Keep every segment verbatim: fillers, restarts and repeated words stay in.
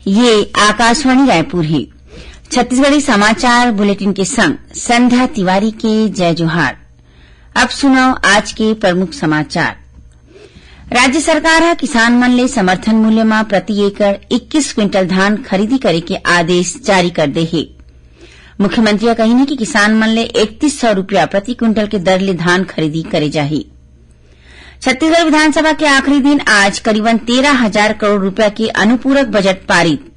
ये आकाशवाणी रायपुर हे। छत्तीसगढ़ी समाचार बुलेटिन के संग संध्या तिवारी के जय जोहार। अब सुनव आज के प्रमुख समाचार। राज्य सरकार ह किसान मन ले समर्थन मूल्य म प्रति एकड़ इक्कीस क्विंटल धान खरीदी करे के आदेश जारी कर दे हे। मुख्यमंत्री ह कहिन हे कि किसान मन ले इकतीस सौ रुपया प्रति क्विंटल के दर ले धान खरीदी करे जाही। छत्तीसगढ़ विधानसभा के आखिरी दिन आज करीबन तेरह हजार करोड़ रुपया के अनुपूरक बजट पारित।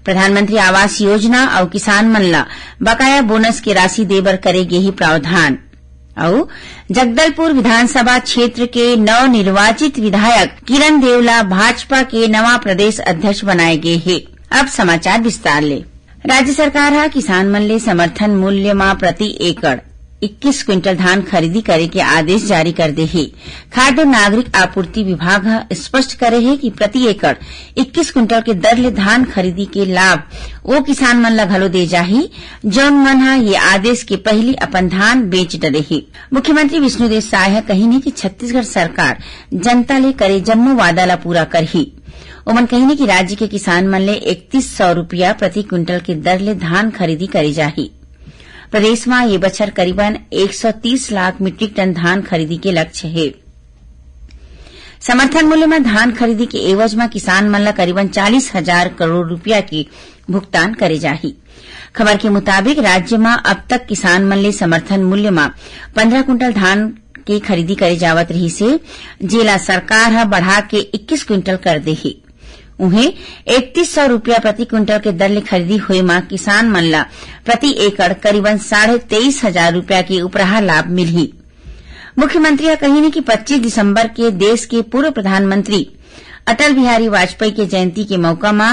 प्रधानमंत्री आवास योजना अउ किसान मन ला बकाया बोनस के राशि दे बर करे गे हे प्रावधान। अउ जगदलपुर विधानसभा क्षेत्र के नवनिर्वाचित विधायक किरण देव ला भाजपा के नवा प्रदेश अध्यक्ष बनाए गे हे। अब समाचार विस्तार ले। राज्य सरकार ह किसान मन ले समर्थन मूल्य म प्रति एकड़ इक्कीस क्विंटल धान खरीदी करे के आदेश जारी कर दे हे। खाद्य नागरिक आपूर्ति विभाग ह स्पष्ट करे हे कि प्रति एकड़ इक्कीस क्विंटल के दर ले धान खरीदी के लाभ ओ किसान मन ल घलो दे जाही, जौन मन ह ये आदेश के पहिली अपन धान बेच डरे हे। मुख्यमंत्री विष्णुदेव साय ह कहिन हे कि छत्तीसगढ़ सरकार जनता ले करे जम्मो वादा ल पूरा करही। ओमन कहिन हे कि राज्य के किसान मन ले इकतीस सौ रुपया प्रति क्विंटल के दर ले धान खरीदी करे जाही। प्रदेश म ये बछर करीबन एक सौ तीस लाख मीट्रिक टन धान खरीदी के लक्ष्य हे। समर्थन मूल्य म धान खरीदी के एवज म किसान मन ल करीबन चालीस हजार करोड़ रुपया के भुगतान करे जाही। खबर के मुताबिक, राज्य म अब तक किसान मन ले समर्थन मूल्य म पंद्रह कुंटल धान के खरीदी करे जावत रहिस हे, जेला सरकार ह बढ़ा के इक्कीस क्विंटल कर दे हे। उहें, इकतीस सौ रुपया प्रति क्विंटल के दर ले खरीदी होए म किसान मन ल प्रति एकड़ करीबन साढ़े तेईस हजार रुपया के उपराहा लाभ मिलही। मुख्यमंत्री ह कहिन हे कि पच्चीस दिसंबर के देश के पूर्व प्रधानमंत्री अटल बिहारी वाजपेयी के जयंती के मौका म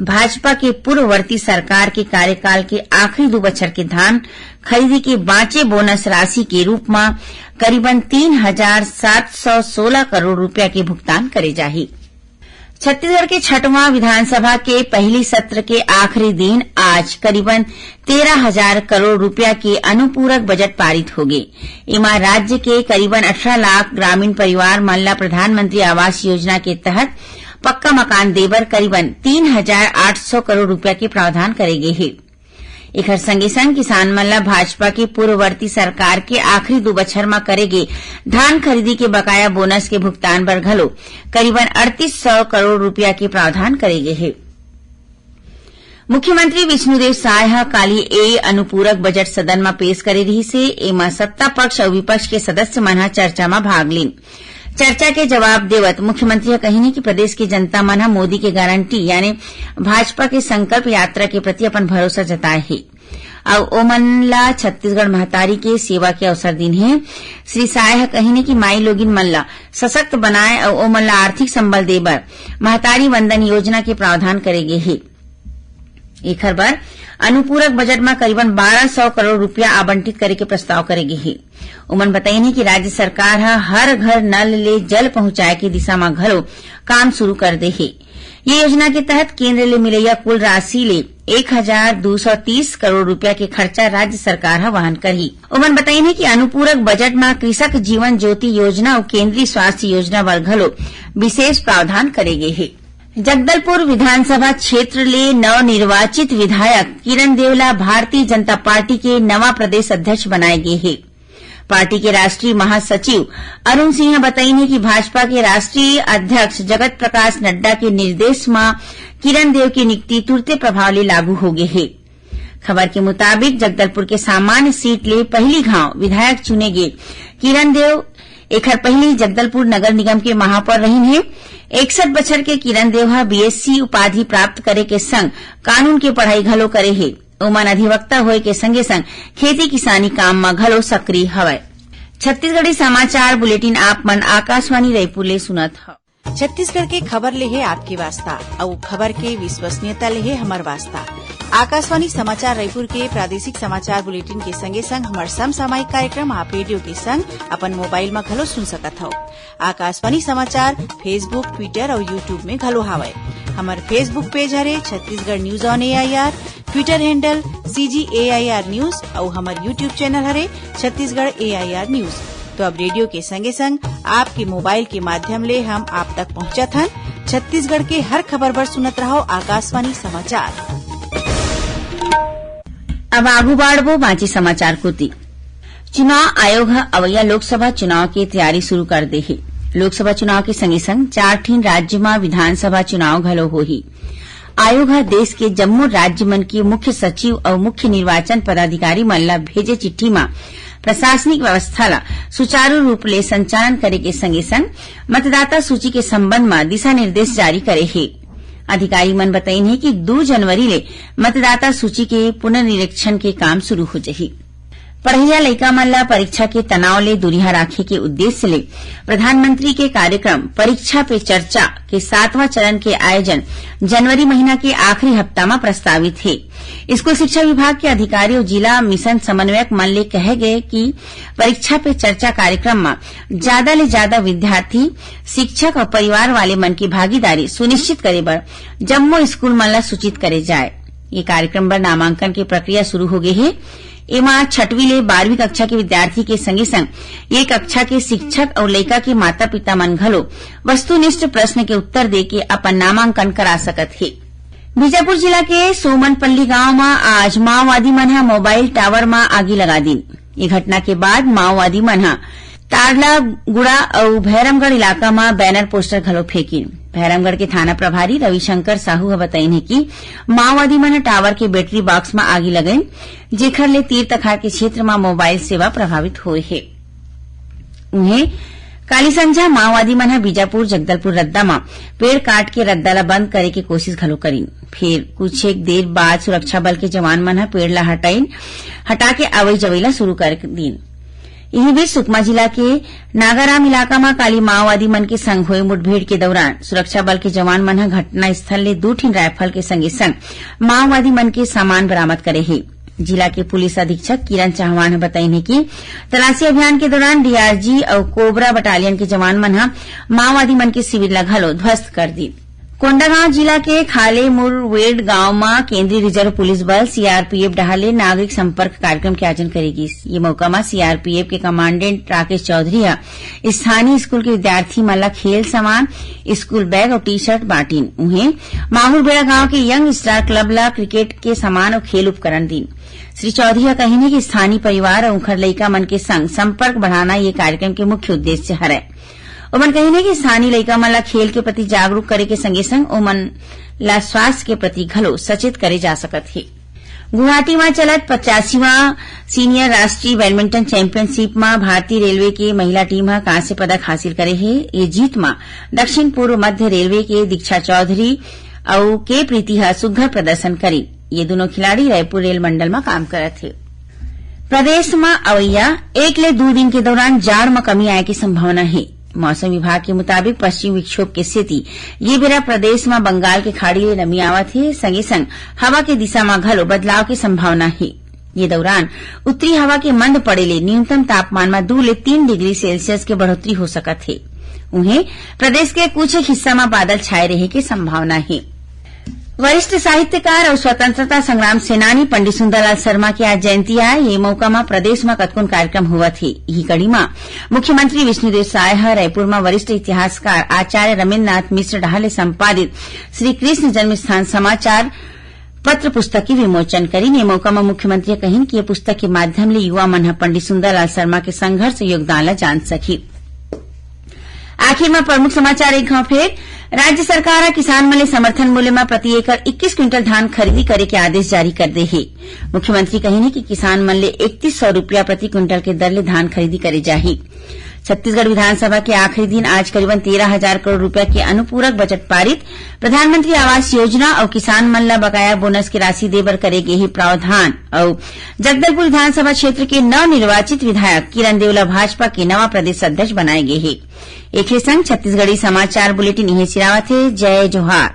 भाजपा के पूर्ववर्ती सरकार के कार्यकाल के आखिरी दू बछर के धान खरीदी के बांचे बोनस राशि के रूप म करीबन तीन हजार सात सौ सोलह करोड़ रुपया के भुगतान करे जाही। छत्तीसगढ़ के छठवां विधानसभा के पहिली सत्र के आखिरी दिन आज करीबन तेरह हजार करोड़ रुपया के अनुपूरक बजट पारित होगे। एमा राज्य के करीबन अठारह लाख ग्रामीण परिवार मन ल प्रधानमंत्री आवास योजना के तहत पक्का मकान देबर करीबन तीन हजार आठ सौ करोड़ रुपया के प्रावधान करे गे हे। एखर संगे संग किसान मन ल भाजपा के पूर्ववर्ती सरकार के आखिरी दू बछर म करे गे धान खरीदी के बकाया बोनस के भुगतान बर घलो करीबन अड़तीस सौ करोड़ रुपया के प्रावधान करे गे हे। मुख्यमंत्री विष्णुदेव साय ह काली ए अनुपूरक बजट सदन म पेश करे रिहिस हे। एमा सत्ता पक्ष अउ विपक्ष के सदस्य मन ह चर्चा म भाग लीन। चर्चा के जवाब देवत मुख्यमंत्री ह कहिन हे कि प्रदेश के जनता मन ह मोदी के गारंटी यानी भाजपा के संकल्प यात्रा के प्रति अपन भरोसा जताए हे अउ ओमन ला छत्तीसगढ़ महतारी के सेवा के अवसर दीन हे। श्री साय ह कहिन हे कि माई लोगिन मन ला सशक्त बनाए अउ ओमन ला आर्थिक संबल दे बर महतारी वंदन योजना के प्रावधान करे गे हे। एखर बर अनुपूरक बजट म करीबन बारह सौ करोड़ रुपया आवंटित करे के प्रस्ताव करे गे हे। ओमन बताइन हे कि राज्य सरकार ह हर घर नल ले जल पहुंचाए के दिशा म घलो काम शुरू कर दे हे। ये योजना के तहत केंद्र ले मिलइया कुल राशि ले एक हजार दू सौ तीस करोड़ रुपया के खर्चा राज्य सरकार ह वहन करही। ओमन बताइन हे कि अनुपूरक बजट म कृषक जीवन ज्योति योजना अउ केंद्रीय स्वास्थ्य योजना बर घलो विशेष प्रावधान करे गे हे। जगदलपुर विधानसभा क्षेत्र ले नवनिर्वाचित विधायक किरण देव ला भारतीय जनता पार्टी के नवा प्रदेश अध्यक्ष बनाए गे हे। पार्टी के राष्ट्रीय महासचिव अरुण सिंह ह बताइन हे कि भाजपा के राष्ट्रीय अध्यक्ष जगत प्रकाश नड्डा के निर्देश म किरण देव के नियुक्ति तुरते प्रभाव ले लागू हो गे हे। खबर के मुताबिक, जगदलपुर के सामान्य सीट ले पहिली घांव विधायक चुने गे किरण देव एखर पहिली जगदलपुर नगर निगम के महापौर रहिन हे। इकसठ बछर के किरण देव ह बीएससी उपाधि प्राप्त करे के संग कानून के पढ़ाई घलो करे हे। ओमन अधिवक्ता होए के संगे-संग खेती किसानी काम म घलो सक्रिय हवय। छत्तीसगढ़ी समाचार बुलेटिन आप मन आकाशवाणी रायपुर ले सुनत हव। छत्तीसगढ़ के खबर ले हे आपके वास्ता, अउ खबर के विश्वसनीयता ले हे हमर वास्ता। आकाशवाणी समाचार रायपुर के प्रादेशिक समाचार बुलेटिन के संगे-संग हमर समसामयिक कार्यक्रम आप रेडियो के संग अपन मोबाइल म घलो सुन सकत हव। आकाशवाणी समाचार Facebook, Twitter अउ YouTube में घलो हावय। हमर Facebook पेज हरे Chhattisgarh news on AIR, Twitter handle CG AIR news अउ हमर YouTube चैनल हरे छत्तीसगढ़ एआईआर न्यूज। तो अब रेडियो के संगे-संग आपके मोबाइल के माध्यम ले हम आप तक पहुंचत हन। छत्तीसगढ़ के हर खबर बर सुनत रहव आकाशवाणी समाचार। अब आगू बाढ़बो बांचे समाचार कोति। चुनाव आयोग ह अवइया लोकसभा चुनाव के तैयारी शुरू कर दे हे। लोकसभा चुनाव के संगे संग चार ठिन राज्य म विधानसभा चुनाव घलो होही। आयोग ह देश के जम्मो राज्य मन के मुख्य सचिव अउ मुख्य निर्वाचन पदाधिकारी मन ल भेजे चिट्ठी म प्रशासनिक व्यवस्था ल सुचारू रूप ले संचालन करे के संगे संग मतदाता सूची के संबंध म दिशा निर्देश जारी करे हे। अधिकारी मन बतइन हे कि दू जनवरी ले मतदाता सूची के पुनर्निरीक्षण के काम शुरू हो जही। पढ़इया लइका मन ल परीक्षा के तनाव ले दूरिहा राखे के उद्देश्य ले प्रधानमंत्री के कार्यक्रम परीक्षा पे चर्चा के सातवां चरण के आयोजन जनवरी महीना के आखिरी हफ्ता म प्रस्तावित हे। स्कूल शिक्षा विभाग के अधिकारी अउ जिला मिशन समन्वयक मन ले कहे गए कि परीक्षा पे चर्चा कार्यक्रम म ज्यादा ले ज्यादा विद्यार्थी, शिक्षक अउ परिवार वाले मन की भागीदारी सुनिश्चित करे बर जम्मो स्कूल मन ल सूचित करे जाए। ये कार्यक्रम बर नामांकन के प्रक्रिया शुरू हो गए हे। एमा छठवीं ले बारहवीं कक्षा के विद्यार्थी के संगे संग ये कक्षा के शिक्षक अउ लइका के माता पिता मन घलो वस्तुनिष्ठ प्रश्न के उत्तर दे के अपन नामांकन करा सकत हे। बीजापुर जिला के सोमनपल्ली गांव म आज माओवादी मन ह मोबाइल टावर म आगी लगा दीन। ये घटना के बाद माओवादी मन ह तारलागुड़ा अउ भैरमगढ़ इलाका म बैनर पोस्टर घलो फेंकिन। भैरमगढ़ के थाना प्रभारी रविशंकर साहू ह बताइन हे कि माओवादी मन ह टावर के बैटरी बॉक्स म आगी लगाइन, जेखर ले तीर तखार के क्षेत्र म मोबाइल सेवा प्रभावित होए हे। उहें, काली संझा माओवादी मन ह बीजापुर जगदलपुर रद्दा म पेड़ काट के रद्दा ल बंद करे के कोशिश घलो करिन। फिर कुछ एक देर बाद सुरक्षा बल के जवान मन ह पेड़ ल हटाइन, हटा के आवई जवई ल शुरू कर दीन। इही बीच सुकमा जिला के नागाराम इलाका म काली माओवादी मन के संग होए मुठभेड़ के दौरान सुरक्षा बल के जवान मन ह घटना स्थल ले दू ठिन रायफल के संगे संग माओवादी मन के सामान बरामद करे हे। जिला के पुलिस अधीक्षक किरण चौहान ह बताइन हे कि तलाशी अभियान के दौरान डीआरजी अउ कोबरा बटालियन के जवान मन ह माओवादी मन के शिविर ल घलो ध्वस्त कर दी। कोंडागांव जिला के खाले मुरवेड गांव म केंद्रीय रिजर्व पुलिस बल, सीआरपीएफ, डहार ले नागरिक संपर्क कार्यक्रम के आयोजन करे गिस। ये मौका म सीआरपीएफ के कमांडेंट राकेश चौधरी ह स्थानीय स्कूल के विद्यार्थी मन ल खेल सामान, स्कूल बैग अउ टी शर्ट बांटिन। उहें, माहुर बेड़ा गांव के यंग स्टार क्लब ल क्रिकेट के सामान अउ खेल उपकरण दीन। श्री चौधरी ह कहिन हे कि स्थानीय परिवार अउ उंखर लइका मन के संग संपर्क बढ़ाना ये कार्यक्रम के मुख्य उद्देश्य हरय। ओमन कहिन हे कि स्थानीय लइका मन ल खेल के प्रति जागरूक करे के संगे संग ओमन ल स्वास्थ्य के प्रति घलो सचेत करे जा सकत हे। गुवाहाटी म चलत पचासीवां सीनियर राष्ट्रीय बैडमिंटन चैंपियनशिप म भारतीय रेलवे के महिला टीम ह कांस्य पदक हासिल करे हे। ये जीत म दक्षिण पूर्व मध्य रेलवे के दीक्षा चौधरी अउ के प्रीति ह सुघ्घर प्रदर्शन करिन। ये दूनों खिलाड़ी रायपुर रेल मंडल म काम करत हे। प्रदेश म अवइया एक ले दू दिन के दौरान जाड़ म कमी आए के संभावना हे। मौसम विभाग के मुताबिक पश्चिम विक्षोभ के सेती ये बेरा प्रदेश म बंगाल के खाड़ी ले नमी आवत हे, संगे संग हवा के दिशा म घलो बदलाव के संभावना हे। ये दौरान उत्तरी हवा के मंद पड़े ले न्यूनतम तापमान म दू ले तीन डिग्री सेल्सियस के बढ़ोतरी हो सकत हे। उहें, प्रदेश के कुछ हिस्सा म बादल छाए रहे के संभावना हे। वरिष्ठ साहित्यकार अउ स्वतंत्रता संग्राम सेनानी पंडित सुंदरलाल शर्मा के आज जयंती आय। ये मौका म प्रदेश म कतकोन कार्यक्रम होवत हे। इही कड़ी म मुख्यमंत्री विष्णुदेव साय ह रायपुर म वरिष्ठ इतिहासकार आचार्य रमेंद्रनाथ मिश्र डहार ले संपादित श्री कृष्ण जन्मस्थान समाचार पत्र पुस्तक के विमोचन करिन। ये मौका म मुख्यमंत्री ह कहिन कि ये पुस्तक के माध्यम ले युवा मन ह पंडित सुंदरलाल शर्मा के संघर्ष अउ योगदान ल जान सकही। आखिर म प्रमुख समाचार एक घाव फेर। राज्य सरकार ह किसान मन ले समर्थन मूल्य म प्रति एकड़ इक्कीस क्विंटल धान खरीदी करे के आदेश जारी कर दे हे। मुख्यमंत्री कहिन हे कि किसान मन ले इकतीस सौ रुपया प्रति क्विंटल के दर ले धान खरीदी करे जाही। छत्तीसगढ़ विधानसभा के आखिरी दिन आज करीबन तेरह हजार करोड़ रुपया के अनुपूरक बजट पारित। प्रधानमंत्री आवास योजना अउ किसान मन ल बकाया बोनस के राशि दे बर करे गे हे प्रावधान। अउ जगदलपुर विधानसभा क्षेत्र के नवनिर्वाचित विधायक किरण देव ल भाजपा के नवा प्रदेश अध्यक्ष बनाए गे हे। एखरे संग छत्तीसगढ़ी समाचार बुलेटिन इहें सिरावत हे। जय जोहार।